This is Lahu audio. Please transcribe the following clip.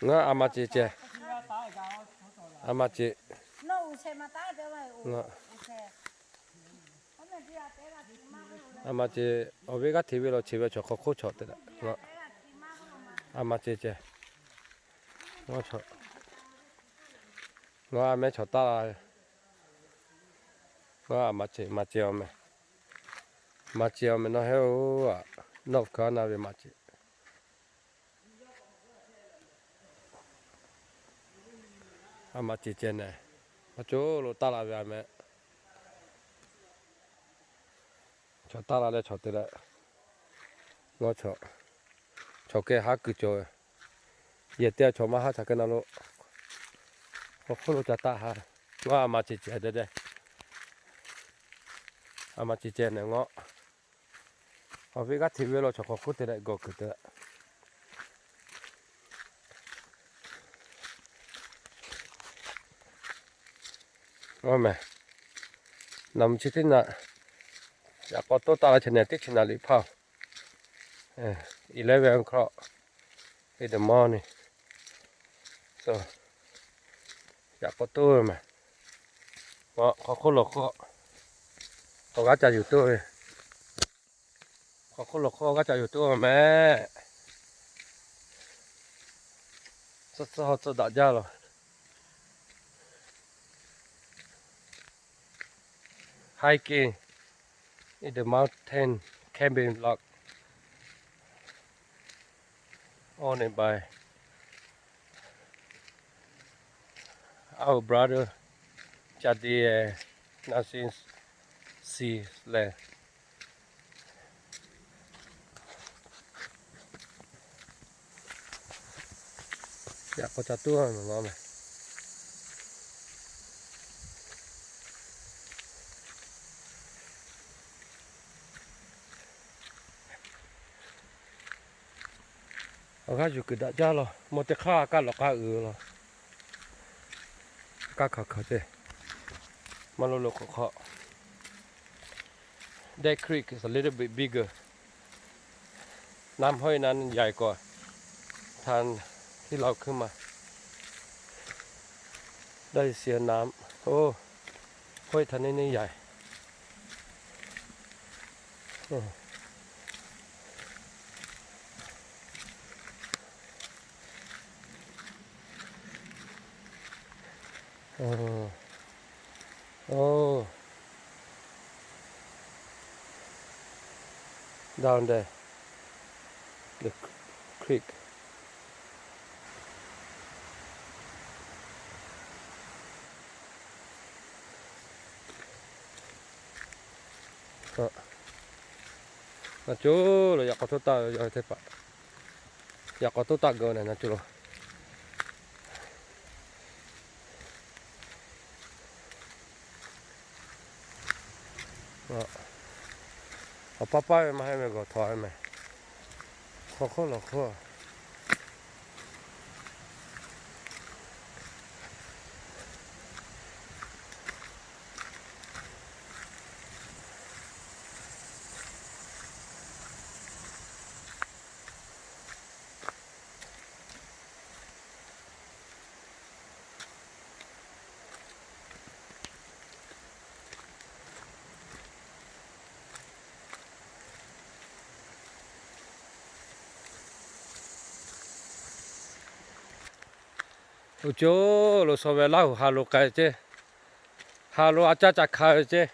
Ngaˬ a ma ce ceh. A ma ce. A ma ce, awˬ viˉ g'aˇ hteꞈ ve lo cheˬ ve chaw hk'aw hk'oˆ chaw te. A ma ce ceh. Ngaˬ a meh chaw taˇ la. Ngaˬ a ma ce, ma ce awˬ meh. Ma ce awˬ meh nawˬ heˆ oˬ, a, North Carolina ve ma ce. A ma ce ceh neh, a co lo taˇ la ve a meh. Chaw taˇ la leh chaw te leh, ngaˬ chaw, chaw keh haˉ kuiˬ cawˬ ve. Yehˬ te chaw maˇ haˉ htaꞈ keh na lo, hk'aw hk'oˆ lo ca taˆ ha. Ngaˬ a ma ce ceh deh deh. A ma ce ceh neh ngaˬ. Awˬ viˉ g'aˇ hteꞈ ve lo chaw hk'aw hk'oˆ te leh gawˬ kuiˬ te leh. Awˬ meh, naˬ mvuhˇ chi teˇ naꞈ, yaꞈ k'aw toˇ taˆ la che neh teˇ chi naꞈ liꞈ hpaˇ, eleven o'clock in the morning. So, yaꞈ k'aw toˇ meh, hk'aw hk'oˆ lo hk'oˆ, awˬ g'aˇ ca yuˬ toˇ ve. Hk'aw hk'oˆ lo hk'oˆ g'aˇ ca yuˬ toˇ meh. Tcuh tcuh haw tcuh daꞈ jaˇ lo. Hiking in the mountain, camping vlog, owned by our brother Jadi and Nancy Sealand. Yaꞈ k'aw ca tuˉ a meh. Awˬ g'aˇ yuˬ kuiˬ daꞈ jaˇ lo, mawˇ teˇ hk'aˇ kaˇ lawꞈ k'aˇ uiˍ lo. Kaˇ hkaˍ hkaˍ ceh. Maˇ lo lo hk'awꞈ hk'awꞈ. That creek is a little bit bigger. Naˆ hawˉ e naˆ yaiˬ k'o, htaꞈ tiˇ la hkuiˇ ma. Daꞈ siˍ naˍ, oˇ, hawˉ e htaꞈ neˇ neˇ yaiˬ. Oh, down there, the creek. Naˬ co lo yaꞈ k'aw toˇ taˆ ve yaˇ teˇ hpaˍ, yaꞈ k'aw toˇ taˆ g'a neh naˬ co lo. Awˬ paˇ paˇ ve maˇ heˆ meh, gawˬ htaw ve meh. Hk'aw hk'oˆ lawˬ hk'oˆ. Oˇ co lo suh ve Laˇ huˍ ha lo k'ai ceˇ. Ha lo a caˇ ca hkanˍ ve ceˇ.